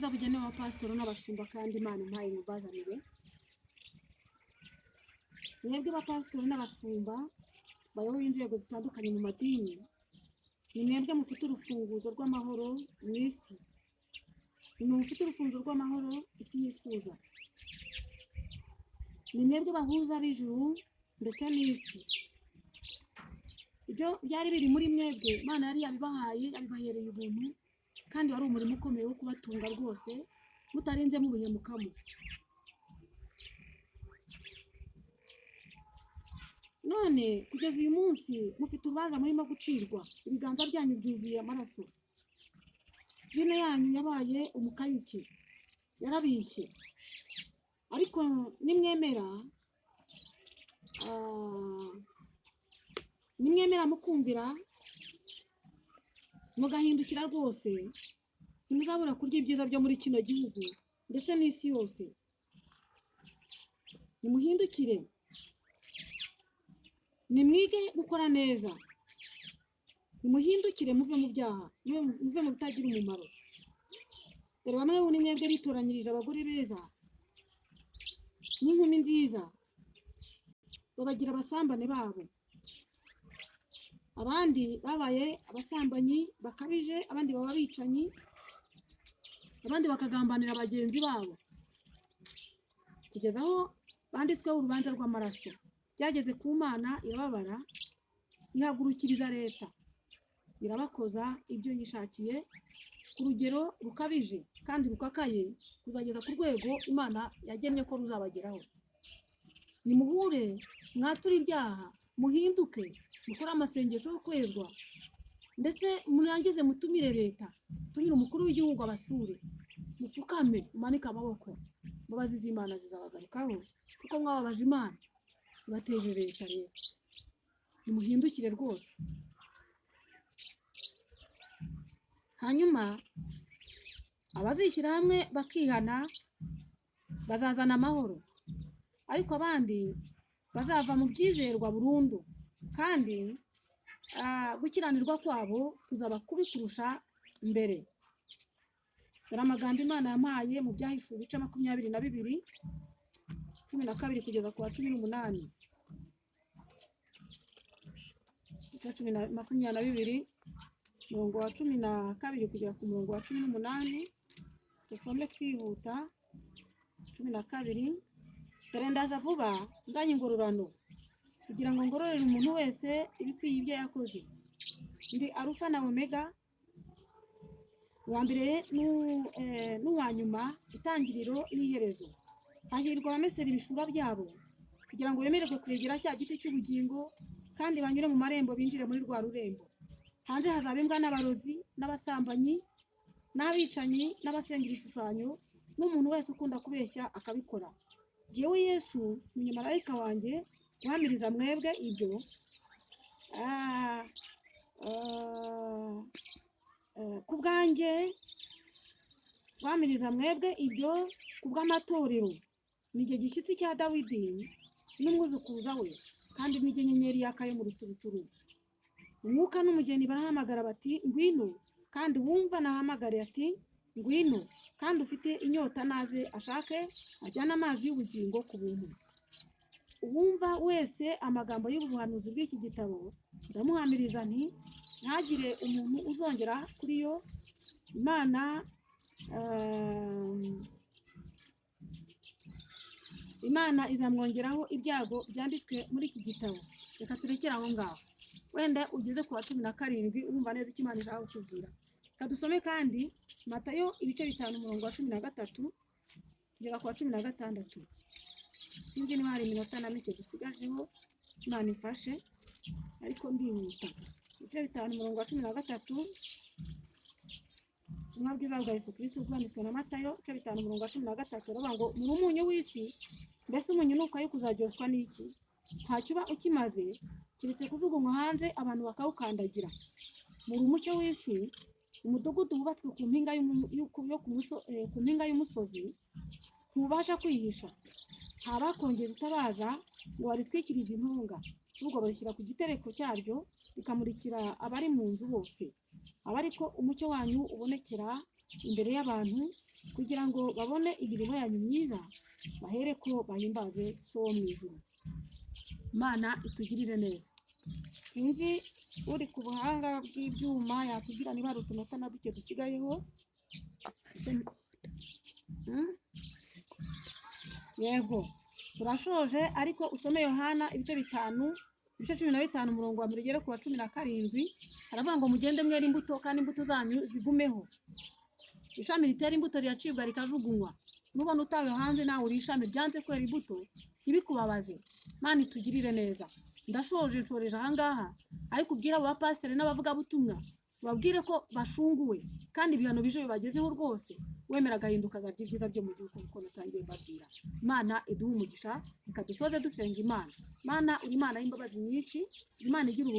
Bugenewe abapasitori n'abashumba, kandi Imana impaye mubazanire. Mwebwe bapasitori n'abashumba bayoboye inzego zitandukanye mu madini, ni mwebwe mufite urufunguzo rw'amahoro mu isi, ni mwe mufite urufunguzo rw'amahoro isi yifuza, ni mwebwe bahuza b'ijuru ndetse n'isi. Ibyo byari biri muri mwebwe, Imana yari yabibahaye, yabibahereye ubuntu, kandi wari umurimo ukomeye wo kubatunga rwose mutarinze mubuhemukamo. None kugeza uyu munsi mufite urubanza murimo gucirwa, ibiganza byanyu byuzuye amaraso, vino yanyu yabaye umukayuki, yarabishye. Ariko nimwemera nimwemera mukumvira mugahindukira rwose, ntimuzabura kurya ibyiza byo muri kino gihugu ndetse n'isi yose. Nimuhindukire, nimwige gukora neza, nimuhindukire muve mu byaha, muve mu bitagira umumaro. Dore bamwe muri mwebwe bitoranyirije abagore beza n'inkumi nziza, babagira abasambane babo. Abandi babaye abasambanyi bakabije, abandi baba abicanyi, abandi bakagambanira bagenzi babo, kugeza aho banditsweho urubanza rw'amaraso. Byageze ku Mana irababara, ihagurukiriza leta, irabakoza ibyo yishakiye ku rugero rukabije kandi rukakaye, kuzageza ku rwego Imana yagennye ko ruzabageraho. Nimuhure, mwature ibyaha, muhinduke, mukore amasengesho yo kwezwa, ndetse murangize mutumire leta, mutumire umukuru w'igihugu abasure, mupfukame, mumanike amaboko, imbabazi z'Imana zizabagarukaho, kuko mwababaje Imana, ibateje leta. Rero nimuhindukire rwose. Hanyuma abazishyira hamwe bakihana bazazana amahoro, ariko abandi bazava mu byizerwa burundu, kandi gukiranirwa kwabo kuzaba kubi kurusha mbere. Dore amagambo Imana yampaye mu Byahishuwe ibice 22, 12 kugeza ku wa 18. Ibice cumi na 22, umurongo wa 12 kugera ku murongo wa 18, dusome twihuta. 12: Dore ndaza vuba nzanye ingororano, kugira ngo ngororere umuntu wese ibikwiye ibyo yakoze. Ndi Arufa na Omega, uwa mbere n'uwa nyuma, itangiriro n'iherezo. Hahirwa abamesera ibishura byabo, kugira ngo bemererwe kwegera cya giti cy'ubugingo, kandi banyure mu marembo binjire muri rwa rurembo. Hanze hazaba imbwa n'abarozi n'abasambanyi n'abicanyi n'abasenga ibishushanyo, n'umuntu wese ukunda kubeshya akabikora. Jyewe Yesu umunyamarayika wanjye guhamiriza mwebwe ibyo. Ku bwanjye guhamiriza mwebwe ibyo ku bw'amatorero. Ni igihe gishyitsi cya Dawidi n'umwuzukuruza we, kandi ni igihe nyenyeri yaka yo mu ruturuturu. Umwuka n'umugeni barahamagara bati ngwino, kandi wumva nahamagare ati ngwino, kandi ufite inyota naze ashake ajyane amazi y'ubugingo ku buntu. Uwumva wese amagambo y'ubu buhanuzi bw'iki gitabo, ndamuhamiriza nti ntagire umuntu uzongera kuri yo. Imana izamwongeraho ibyago byanditswe muri iki gitabo. Reka turekere aho ngaho, wenda ugeze ku wa 17 urumva neza icyo Imana ishaka kukubwira. Reka dusome kandi Matayo ibice 5, umurongo wa 13 kugera ku wa 16. Sinzi niba hari iminota na mike dusigajeho, Imana imfashe, ariko ndihuta. Ibice 5, umurongo wa 13, ubutumwa bwiza bwa Yesu Kristo bwanditswe na Matayo, ibice 5, umurongo wa 13, uravuga ngo muri umunyu w'isi, mbese umunyu nukayo kuzaryoshwa n'iki? Ntacyo uba ukimaze keretse kujugunywa hanze abantu bakawukandagira. Muri umucyo w'isi, umudugudu wubatswe ku mpinga ku mpinga y'umusozi ntubasha kwihisha. Nta bakongeza itabaza ngo baritwikirize intunga, ahubwo barishyira ku gitereko cyaryo, rikamurikira abari mu nzu bose. Aba ariko umucyo wanyu ubonekera imbere y'abantu, Kugira ngo babone imirimo yanyu myiza, bahereko bahimbaze So wo mu ijuru. Imana itugirire neza. Sinzi uri ku buhanga bw'ibyuma yatubwira niba hari utunota na duke dusigayeho. Yego, turashoje, ariko usome Yohana ibice 5, ibice 15, umurongo wa 1 ugere ku wa 17. Haravuga ngo: "Mugende mwere imbuto, kandi imbuto zanyu zigumeho. Ishami ritera imbuto riracibwa rikajugunywa." Nubona utawe hanze, nawe uri ishami ryanze kwera imbuto, ntibikubabaze. Mana itugirire neza. Ndashoje, nshoreje ahangaha, ariko ubwire abo bapasiteri n'abavugabutumwa, babwire ko bashunguwe kandi ibihano bije bibagezeho rwose. Wemera agahinduka azarya ibyiza byo mu gihugu, kuko natangiye mbabwira. Imana iduhe umugisha. Reka dusoze dusenga Imana. Mana, uri Imana y'imbabazi nyinshi, Imana igira ubuntu.